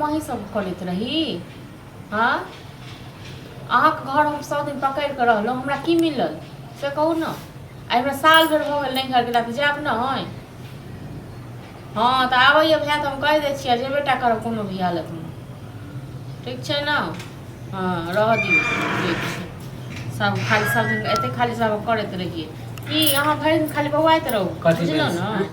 काम अहीं सब करैत रही? हँ, अहाँके घर हम सब दिन पकड़ि कऽ रहलहुँ, हमरा की मिलल से कहू ने। आइ हमरा साल भरि भऽ गेल नैहर गेला, तऽ जायब नहि? हँ, तऽ आबैए भाय तऽ हम कहि दै छियै, जेबे टा करब कोनो भी हालतमे। ठीक छै ने? हँ, रहऽ दियौ। ठीक छै। सब खाली सब दिन एते खाली सब करैत रहियै की? अहाँ भरि दिन खाली बौआइत रहू। कथी बुझलहुँ भेल? ने,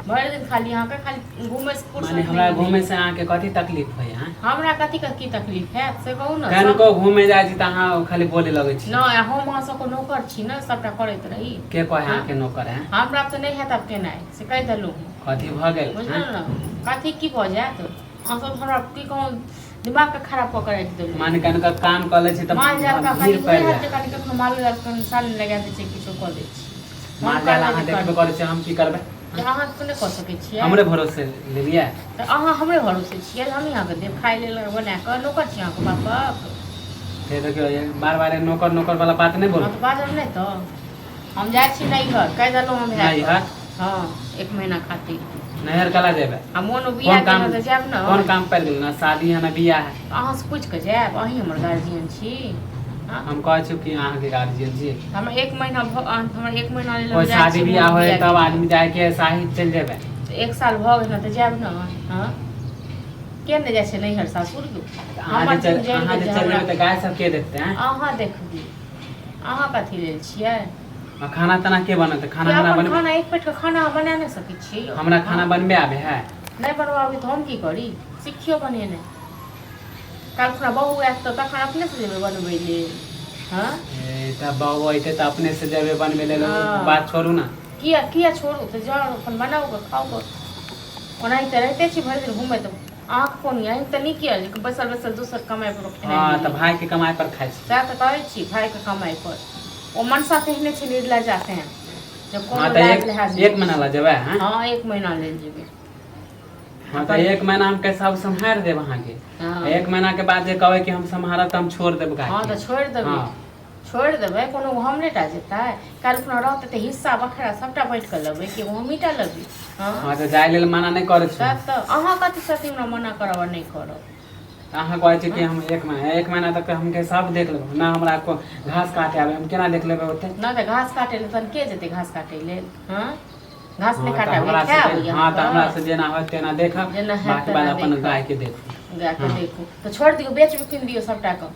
भरि दिन खाली अहाँके खाली घूमे से फुर्सत माने हमरा नहि घूमे मिलैए। से अहाँके कथी तकलीफ होइया? हमरा कथी के की तकलीफ हैत से कहू ने। कनको घूमे जाइ छी तऽ अहाँ खाली बोले लगै छी। नहि, हम अहाँ सबके नौकर छी ने, सबटा करैत रही। के कहे अहाँके नौकर है? हमरा तऽ नहि हैत आब केनाइ, से कहि देलहुँ। कथी भऽ गेल? बुझलहुँ ने, कथी की भऽ जायत? अहाँ सब हमरा की कहू, दिमागके खराब कऽ के राखि देलहुँ। माने कनका काम कऽ लै छी तऽ माल जाल का भीड़ कनि पड़ि हैत जाय। जे कनि कखनो मालो जाल कनि साल लगा दै छै, किछो कऽ दै छै। हम माल जाल करबै अहाँ तऽ देखबे करबै। करै छी, हम की करबै? तऽ अहाँ तऽ नहि कऽ सकै छियै? हमरे भरोसे लेलियै? तऽ अहाँ हमरे भरोसे छियै? हमही अहाँके देब खाय लेल बना कऽ? नौकर छी अहाँके बापक? हे देखियौ, ये बार बार नौकर नौकर वाला बात नहि बोलू। हँ, तऽ बाजब नहि तऽ। हम जाइ छी नैहर, कहि देलहुँ हम भायके। नैहर? हँ, एक महीना खातिर। नैहर कला जेबै? आ मोन उबिया कोन काम गेल तऽ जायब ने। कोन काम पड़ि गेल? ना शादी है ना बियाह है। अहाँसँ पूछि कऽ जायब? अहीं हमर गार्जियन छी? हँ? हम कहै छी कि अहाँके गार्जियन छी? हमरा एक महीना हमरा एक महीना लेल हम कोई जाइ शादी छी, बियाह मोन होय उबिया तब गेल। आदमी जाके शाही चलि जेबै। तऽ एक साल भऽ गेल ने, तऽ जायब ने। हँ, के नहि जाइ छै नैहर सासुर यौ? अहाँ हमर जे चल दिन जरि अहाँ गेल जे जे चलि हमरा जेबै तऽ गाय सब के देखतै? आँय? अहाँ देखबै। अहाँ कथी लेल छियै? आ खाना ताना के बनेतै? खाना कि हमरा अपन बनबे खाना, एक पेट के खाना अहाँ बना नहि सकै छियै यौ? हमरा खाना बनबे आबै है? नहि बनबाबी तऽ हम की करी? सिखियौ बनेनाइ। काल्हि खुना बहू आयत तऽ तखन अपने से जेबै बनबै लेल? हँ? ए, तऽ बहू अयतै तऽ अपने से जेबै बनबै लेल? हँ। बात छोड़ू ने। किया, किया छोड़ू? तऽ जाउ, अपन बनाउ गऽ, खाउ गऽ। ओनाही तऽ रहिते छी भरि दिन घुमैत। अहाँके कोन यऽ? अहीँके तऽ नीक यऽ जे बैसल बैसल दोसर कमाइ पर खेनाइ हँ, तऽ मिलैए। भाय के कमाइ पर खाइ छी। सएह तऽ कहै छी, भायके कमाइ पर। ओ मनसा तेहने छै निर्लज्जा तेहन जे हँ, कोनो तऽ लाज एक लिहाज एक नहि महीना छै। लए जेबै? हँ। हँ, एक महीना लेल जेबै। हँ, तऽ एक महीना हम कैसा सम्हारि देब अहाँके। हँ। एक महीना के बाद जे कहबै कि हम सम्हारब, तऽ हम छोड़ देब गाय। हँ, तऽ छोड़ि देबै। हँ। छोड़ि देबै, कोनो हमरे टा जेतै? काल्हि खुना रहतै तऽ हिस्सा बखरा सबटा बाँटि कऽ लेबै कि हमही टा लेबै? हँ। हँ, तऽ जाय लेल मना नहि करै छी। तब तऽ अहाँ कथी सती हमरा मना करब आ नहि करब? अहाँ कहै छी कि हम एक महीना, एक महीना तक हम के सब देख लेबै ना। हमरा को घास काटे आबै, हम केना देख लेबै ओते? नहि तऽ घास काटै लेल तहन के जेतै घास काटै लेल? हँ, घास नहि हँ, तऽ काटै हमरा खाय से आबैए? हँ, तऽ हमरा अहाँके से जेना होत तेना देखब। जेना हैत बाकी तेना बात अपन देखब। गाय के देखू। गायके हँ। देखू तऽ छोड़ि दियौ, बेच बिकिन दियौ सबटाके।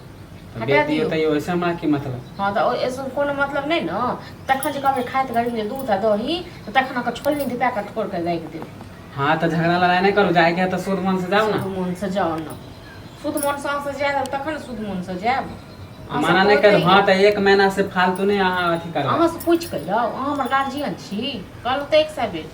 तऽ हटा बेच दियौ। दियौ। तैयो ओहिसँ हमरा की मतलब? हँ, तऽ ओहिसँ कोनो मतलब नहि ने। तखन जे कहबै खाइत गरीब जे दूध आ दही, तऽ तखन अहाँके छोलनी धिपा कऽ ठोर कऽ राखि देब। हँ, तऽ झगड़ा लड़ाइ नहि करू। जायके है तऽ शुद्ध मन से जाउ ने। शुद्ध मोनसँ जाउ ने। शुद्ध मोनसँ अहाँसँ जायब तखन ने शुद्ध मोनसँ जायब। अहाँ मना सब नहि करू। कहते हँ, तऽ एक महीना से फालतू नहि अहाँ अथी करबै। अहाँसँ पूछि कऽ जाउ? अहाँ हमर गार्जियन छी? कहलहुँ तऽ एक सए बेर,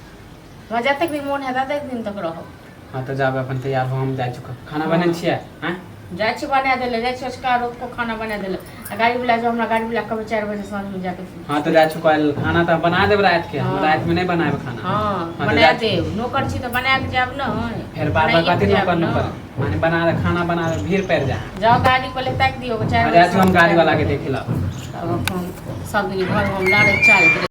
हमरा जतेक दिन मोन हैत ततेक दिन तक रहब। हँ, तऽ जाबै, अपन तैयार हो, हम जाइ छी। खाना बनेने छियै? आँय? जाइ छी बना देले, जाइ छी ओझका रोज को खाना बना देले आ गाड़ी वला जो हमरा गाड़ी वला कहबै 4 बजे साँझमे जाके। हँ, तऽ जाइ छी कल खाना तऽ बना देब रातिके हम। हँ। रातिमे नहि बनायब खाना। हँ। हँ, तऽ बना जाइ छी। देब। नौकर छी तऽ बना कऽ जायब ने। फेर बार बार बनाइए कथी कऽ जायब नौकर ने। नौकर? माने बना दे, खाना बना दे, भीड़ पड़ि जाए। जाउ, गाड़ी पहिले ताकि दियौ, 4 हँ, बजे जाइ छी हम साँझमे गाड़ी वाला के देब। देख लब। तब अपन सब दिन घरमे हम लाड़ैत चारैत रहै।